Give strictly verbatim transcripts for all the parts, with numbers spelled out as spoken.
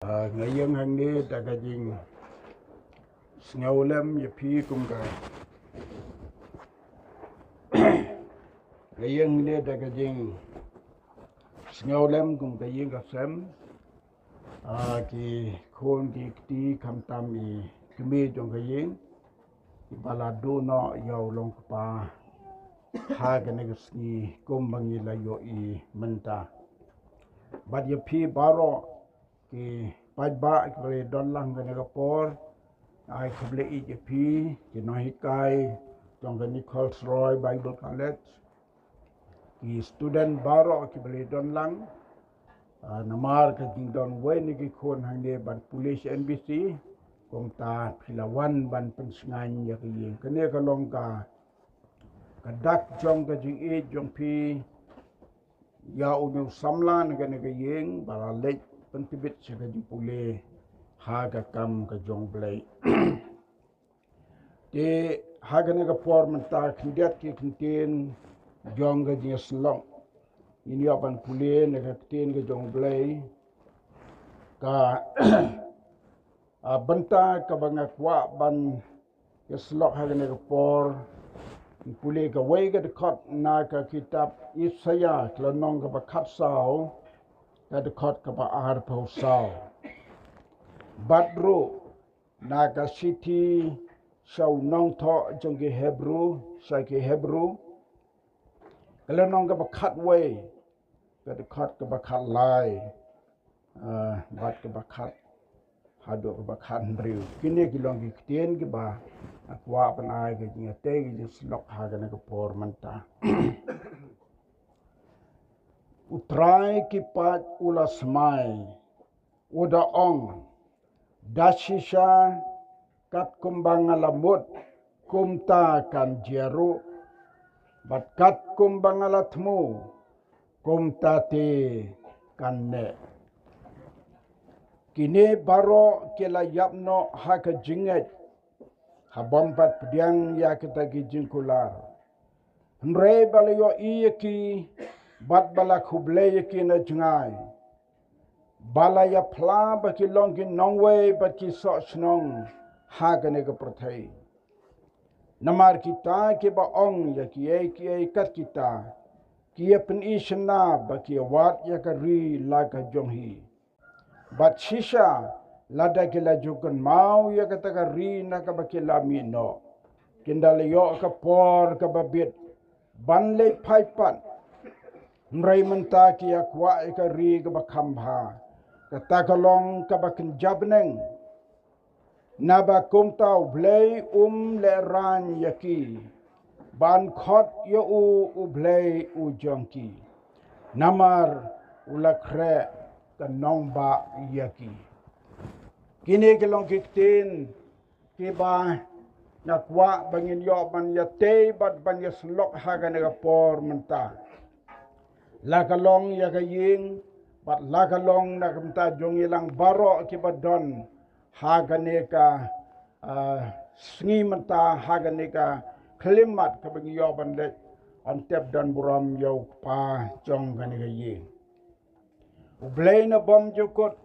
Ah, nga ïeng hangne da ka jingsngewlem ïa phi kum ka. Nga ïeng hangne da ka jingsngewlem kum ka ïing ka sem. Ah, ki khun ki kti khamtam i kmie jong ka ïing. Ba la duh noh ïa u long kpa ha kane ka sngi kumba ngi la ïohi mynta. Bad ïa phi baroh ki paidbah kiba la don lang kane ka por, ai khublei ïa phi, ki nonghikai jong ka Nichols Roy Bible College, ki student baroh kiba la don lang. Ah, namar ka jingdon wei na ki khun hangne ban pule sha N B C, kumta phi la wan ban pynsngew ïa ka ïing. Kane ka long ka, ka dak jong ka jingïeit jong phi ïa une u samla na kane ka ïing ba la leit pyntbit sha ka jingpule ha ka kam ka jong Blei. Te ha kane ka por mynta khyndiat ki ktien jong ka jingïasyllok. Ngin ïa ban pule na ka ktien ka jong Blei. Ka, ah, bynta kaba nga kwah ban ïasyllok ha kane ka por. Ngin pule kawei ka dkhot na ka kitab Isaïah ka lynnong kaba khatsaw, ka dkhot kaba arphew saw. Bad ruh na ka shithi sha u nongthoh jong ki Hebru, sha ki Hebru, ka lynnong kaba khatwei, ka dkhot kaba khatlai, ah, bad kaba khat, haduh kaba khathynriew. Kine ki long ki ktien kiba nga kwah ban ai ka jingïatei ka jingïasyllok ha kane ka por mynta. U Trai ki paid u la smai, u da ong, da shisha katkum ba nga la mut, kumta kan jia ruh, bad katkum ba nga la thmu, kumta te kan neh. Kine baroh ki la ïap noh ha ka jingngeit, ha bym pat pdiang ïa kita ki jingkular. Hynrei ba la ïohi ïa ki, bad ba la khublei ïa ki na jngai. Ba la ïaphla ba ki long ki nongwei bad ki soh shnong ha kane ka pyrthei. Namar kita kiba ong ïa kiei kiei kat kita, ki ïa pyni shynna ba ki ïa wad ïa ka ri la ka jong hi. Bad shisha, lada ki la ju kynmaw ïa kata ka ri na kaba ki la mih noh, kin da la ïoh ka por kaba bit ban leit phai pat. Hynrei mynta ki ïa kwah ïa ka ri kaba kham bha, kata ka long kaba kynja bneng. Naba kumta U Blei um lehraiñ ïa ki ban khot ïa u U Blei u jong ki, namar u la khreh ka nongbah ïa ki. Kine ki long ki ktien kiba nga kwah ba ngin ïoh ban ïatei bad ban ïasyllok ha kane ka por mynta. La ka long ïa ka ïing, bad la ka long na ka bynta jong ngi lang baroh kiba don ha kane ka, ah, sngi mynta, ha kane ka khyllipmat kaba ngi ïoh ban leit ban tep don burom ïa u kpa jong kane ka ïing. U Blei na bymjukut,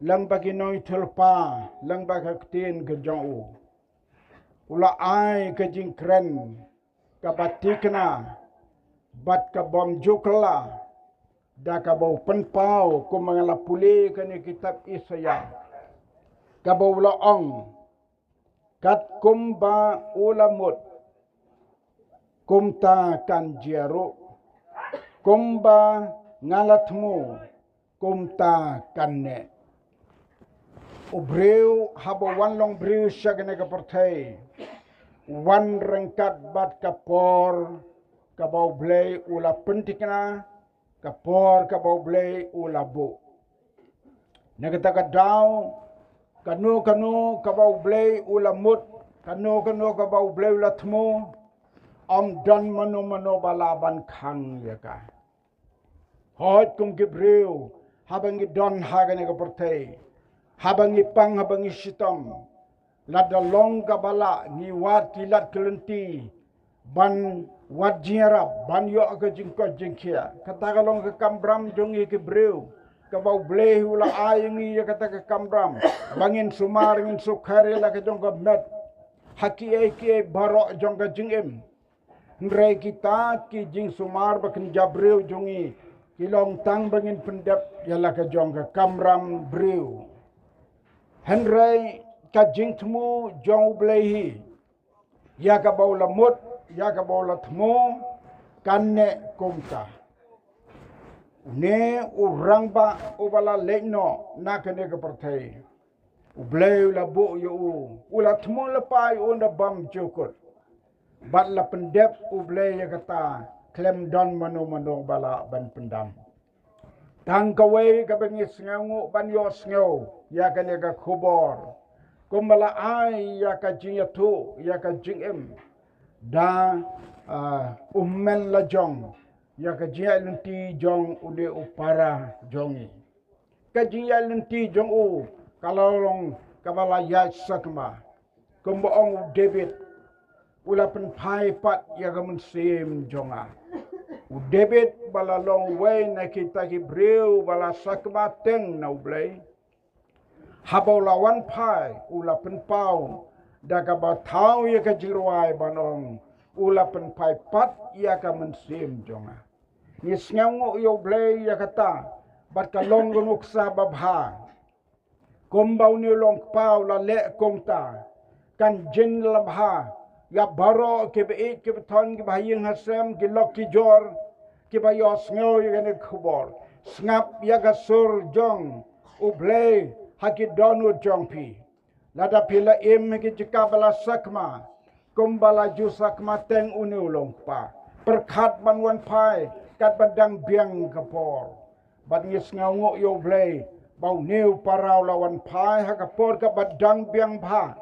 lyngba ki nongïathuhlypa, lyngba ka ktien ka jong u, u la ai ka jingkren kaba thikna bad ka bymjukut, da kaba u pynpaw kumba nga la pule kane kitab Isaïah, kaba u la ong, katkum ba u la mut, kumta kan jia ruh, kumba nga la thmu, kumta kan neh. U briew haba wan long briew sha kane ka pyrthei, wan ryngkat bad ka por kaba U Blei u la pynthikna, ka por kaba U Blei u la buh. Na kata ka daw, kano kano kaba U Blei u la mut, kano kano kaba U Blei u la thmu, ym don mano mano ba lah ban khang ïa ka. Hooid, kum ki briew, haba ngi don ha kane ka pyrthei, haba ngi pang, haba ngi shitom, lada long kaba lah, ngi wad ki lad ki lynti ban wad jingïarap, ban ïoh ka jingkoit jingkhiah. Kata ka long ka kam bram jong ngi ki briew. kaba U Blei u la ai ïa ngi ïa kata ka kamram ba ngin sumar, ngin sukher ïa la ka jong ka met ha kiei kiei baroh jong ka jingim. Hynrei kita ki jingsumar ba kynja briew jong ngi ki long tang ba ngin pyndep ïa la ka jong ka kamram briew. Hynrei ka jingthmu jong U Blei hi, ïa kaba u la mut, ïa kaba u la thmu, kan neh kumta. Une u rangbah uba la leit noh na kane ka pyrthei, U Blei u la buh ïa u, u la thmu lypa ïa u na bymjukut. Bad la pyndep U Blei ïa kata, khlem don mano mano ba lah ban pyndam. Tang kawei kaba ngi sngewnguh ban ïohsngew ïa kane ka khubor, kumba la ai ïa ka jingïathuh ïa ka jingim da, ah, u hynmen la jong ïa ka jingïaid lynti jong une u para jong ngi. Ka jingïaid lynti jong u ka la long kaba la ïaid sakma. Kumba ong u David, u la pynphai pat ïa ka mynsiem jong nga. U David ba la long uwei na kita ki briew ba la sakma teng na U Blei, haba u la wan phai u la pynpaw da kaba thaw ïa ka jingrwai ban ong, u la pynphai pat ïa ka mynsiem jong nga. Ngi sngewnguh ïa U Blei ïa kata, bad ka long ka nuksa babha. Kumba une u long kpa u la leh kumta, kan jin la bha ïa baroh kiba ïeit kiba thon kiba ha ïing ha sem, ki lok ki jor, kiba ïohsngew ïa kane ka khubor. Sngap ïa ka sur jong U Blei ha ki dohnud jong phi. Lada phi la im ha ki jaka ba la sakma, kumba la ju sakma teng une u long kpa, pyrkhat ban wan phai katba dang biang ka por. Bad ngi sngewnguh ïa U Blei ba une u para u la wan phai ha ka por kaba dang biang bha.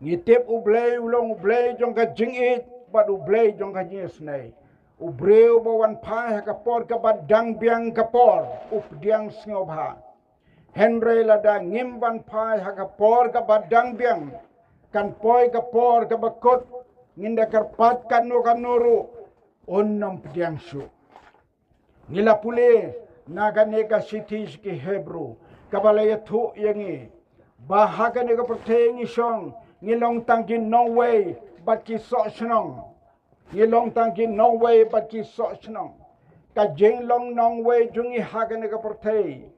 Ngi tip U Blei u long U Blei jong ka jingïeit bad U Blei jong ka jingisynei. U briew ba wan phai ha ka por kaba dang biang ka por u pdiang sngewbha. Hynrei lada ngim wan phai ha ka por kaba dang biang, kan poi ka por kaba kut, ngin da kyrpad kano kano ruh, un ym pdiang shuh. Ngi la pule na kane ka shithi sha ki Hebru kaba la ïathuh ïa ngi ba ha kane ka pyrthei ngi shong, ngi long tang ki nongwei bad ki soh shnong. Ngi long tang ki nongwei bad ki soh shnong. Ka jinglong nongwei jong ngi ha kane ka pyrthei,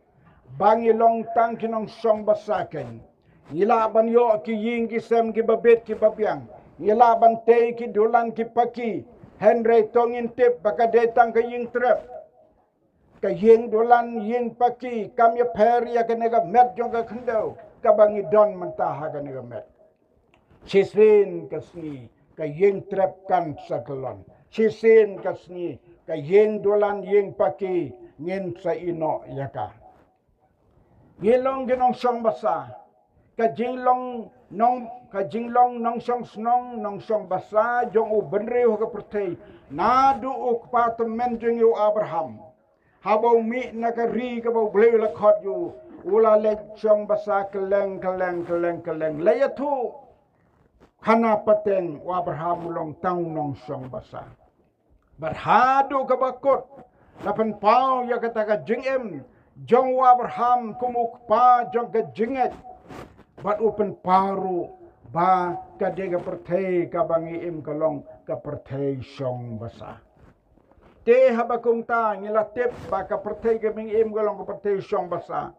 ba ngi long tang ki nongshong basa keiñ. Ngi lah ban ïoh ki ïing ki sem kiba bit kiba biang. Ngi lah ban tei ki dulan ki paki. Hynrei to ngin tip ba ka dei tang ka ïing trep. Ka ïing dulan ïing paki kam ïapher ïa kane ka met jong ka khyndew kaba ngi don mynta ha kane ka met. Shisien ka sngi ka ïing trep kan sa kyllon. Shisien ka sngi ka ïing dulan ïing paki ngin sa ïeh noh ïa ka. Ngi long ki nongshong basa. Ka jinglong nong, ka jinglong nongshong shnong nongshong basa jong u bynriew ha ka pyrthei, naduh u kpa tymmen jong ngi u Abraham, haba u mih na ka ri kaba U Blei u la khot ïa u, u la leit shong basa kylleng kylleng kylleng kylleng. La ïathuh, khana pateng u Abraham u long tang u nongshong basa. Bad haduh kaba kut la pynpaw ïa kata ka jingim jong u Abraham kum u kpa jong ka jingngeit. Bad u pynpaw ruh ba ka dei ka pyrthei kaba ngi im ka long ka pyrthei shong basa. Te haba kumta ngi la tip ba ka pyrthei kaba ngi im ka long ka pyrthei shong basa.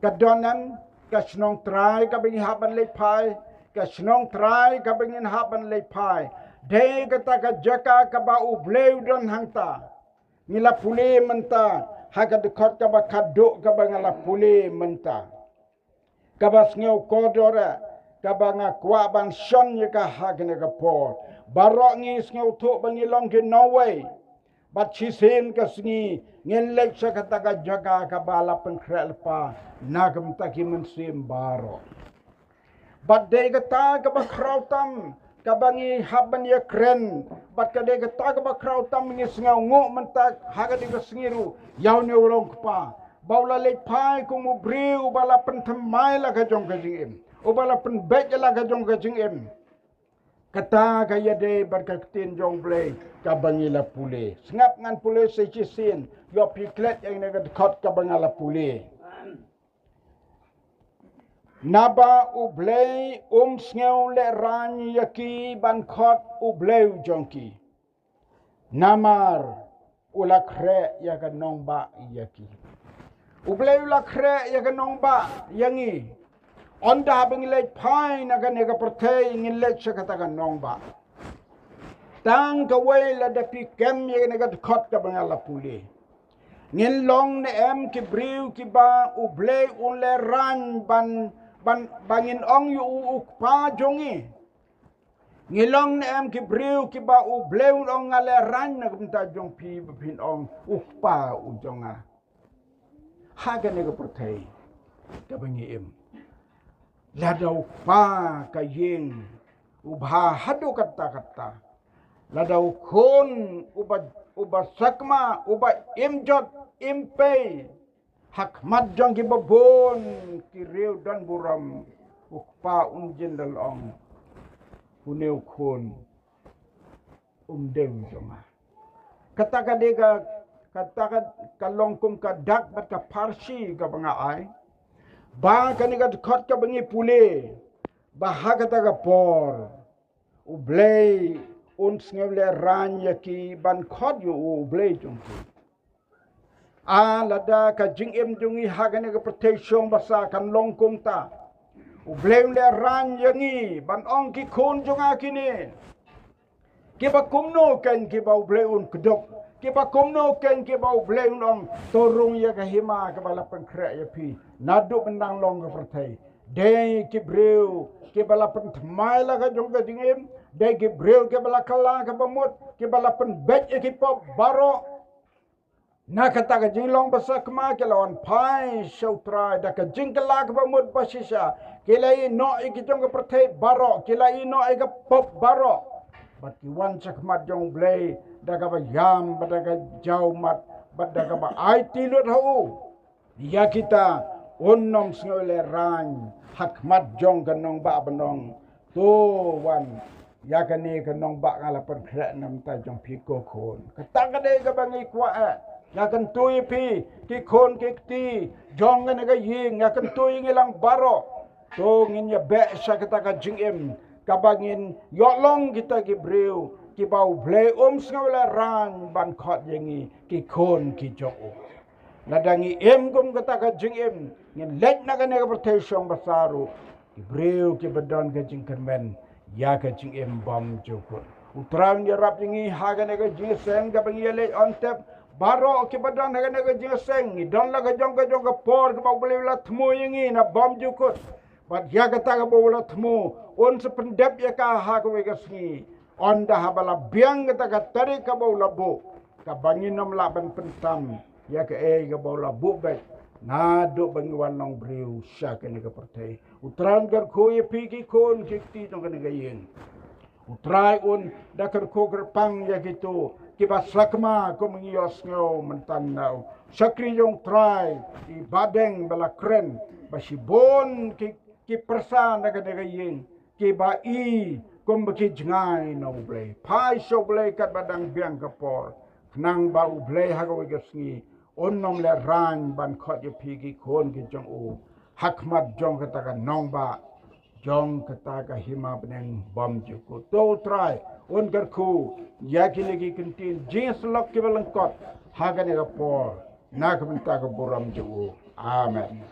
Ka don em ka shnong trai kaba ngi hap ban leit phai? Ka shnong trai kaba ngin hap ban leit phai dei kata ka jaka kaba U Blei u don hangta. Ngi la pule mynta ha ka dkhot kaba khatduh kaba nga la pule mynta, kaba sngew kordor eh, kaba nga kwah ban shon ïa ka ha kane ka por. Baroh ngi sngewthuh ba ngi long ki nongwei. Bad shisien ka sngi ngin leit sha kata ka jaka kaba la pynkhreh lypa na ka bynta ki mynsiem baroh. Bad dei kata kaba khraw tam kaba ngi hap ban ïakren, bad ka dei kata kaba khraw tam ngi sngewnguh mynta ha kane ka sngi ruh ïa une u long kpa ba u la leit phai kum u briew uba la pynthymmai la ka jong ka jingim, uba la pynbeit la ka jong ka jingim. Kata ka ïadei bad ka ktien jong U Blei kaba ngi la pule. Sngap ngan pule sa shisien, ïoh phi klet ïa kane ka dkhot kaba nga la pule. Naba U Blei um sngew lehraiñ ïa ki ban khot U Blei u jong ki. Namar u la khreh ïa ka nongbah ïa ki. U Blei u la khreh ïa ka nongbah ïa ngi. Ynda haba ngi leit phai na kane ka pyrthei ngin leit sha kata ka nongbah. Tang kawei lada phi kem ïa kane ka dkhot kaba nga la pule. Ngin long ne em ki briew kiba U Blei un lehraiñ ban, ban, ba ngin ong ïa u, u Kpa jong ngi. Ngi long ne em ki briew kiba U Blei un ong nga lehraiñ na ka bynta jong phi ba phin ong u Kpa u jong nga. Ha kane ka pyrthei kaba ngi im, lada u kpa ka ïing u bha haduh katta katta, lada u khun uba, uba sakma, uba im jot im pei ha khmat jong kiba bun ki riew don burom, u kpa un jin da long, une u khun um dei u jong nga. Kata ka dei ka, kata ka, ka long kum ka dak bad ka pharshi kaba nga ai ba kane ka dkhot kaba ngi pule, ba ha kata ka por U Blei un sngew lehraiñ ïa ki ban khot ïa u U Blei jong ki. A lada ka jingim jong ngi ha kane ka pyrthei shong basa kan long kumta, U Blei un lehraiñ ïa ngi ban ong ki khun jong nga kine. Kiba kumno kein kiba U Blei un kdup, kiba kumno kein kiba U Blei un ong to rung ïa ka hima kaba la pynkhreh ïa phi naduh ba nang long ka pyrthei. Dei ki briew kiba la pynthymmai la ka jong ka jingim, dei ki briew kiba la kylla kaba mut, kiba la pynbeit ïa ki pop baroh. Na kata ka jinglong ba sakma ki la wan phai sha U Trai da ka jingkylla kaba mut ba shisha. Ki la ïehnoh ïa ki jong ka pyrthei baroh, ki la ïehnoh ïa ka pop baroh. Bad ki wan sha khmat jong U Blei da kaba ïam, bad da ka jaw mat, bad da kaba aiti lut ha u. Ïa kita un ym sngew lehraiñ ha khmat jong ka nongbah ban ong to wan ïa kane ka nongbah nga la pynkhreh na bynta jong phi ko khun. Kata ka dei kaba ngi kwah eh. Nga kyntu ïa phi ki khun ki kti jong kane ka ïing, nga kyntu ïa ngi lang baroh. To ngin ïa beh sha kata ka jingim kaba ngin ïoh long kita ki briew kiba U Blei um sngew lehraiñ ban khot ïa ngi ki khun ki jong u. Lada ngi im kum kata ka jingim, ngin leit na kane ka pyrthei shong basa ruh ki briew kiba don ka jingkyrmen ïa ka jingim bymjukut. U Trai un ïarap ïa ngi ha kane ka jingïaseng kaba ngi ïa leit, ong tep baroh kiba don ha kane ka jingïaseng. Ngi don la ka jong ka jong ka por kaba U Blei u la thmu ïa ngi na bymjukut. Bad ïa kata kaba u la thmu un sa pyndep ïa ka ha kawei ka sngi. Ynda haba la biang kata ka tarik kaba u la buh, kaba ngin ym lah ban pyntam ïa kaei kaba u la buh beit naduh ba ngi wan long briew sha kane ka pyrthei. U Trai un kyrkhu ïa phi ki khun ki kti jong kane ka ïing. U Trai un da kyrkhu kyrpang ïa kito kiba sakma kum ngi ïohsngew mynta na u shakri jong U Trai i Bah Deng ba la kren ba shibun ki, ki pyrsa na kane ka ïing kiba i kum ba ki jngai na U Blei. Phai sha U Blei katba dang biang ka por, khnang ba U Blei ha kawei ka sngi un ym lehraiñ ban khot ïa phi ki khun ki jong u ha khmat jong kata ka nongbah jong kata ka hima bneng bymjukut. To U Trai un kyrkhu ïa kine ki kyntien jingïasyllok kiba lyngkot ha kane ka por na ka bynta ka burom jong u. Amen.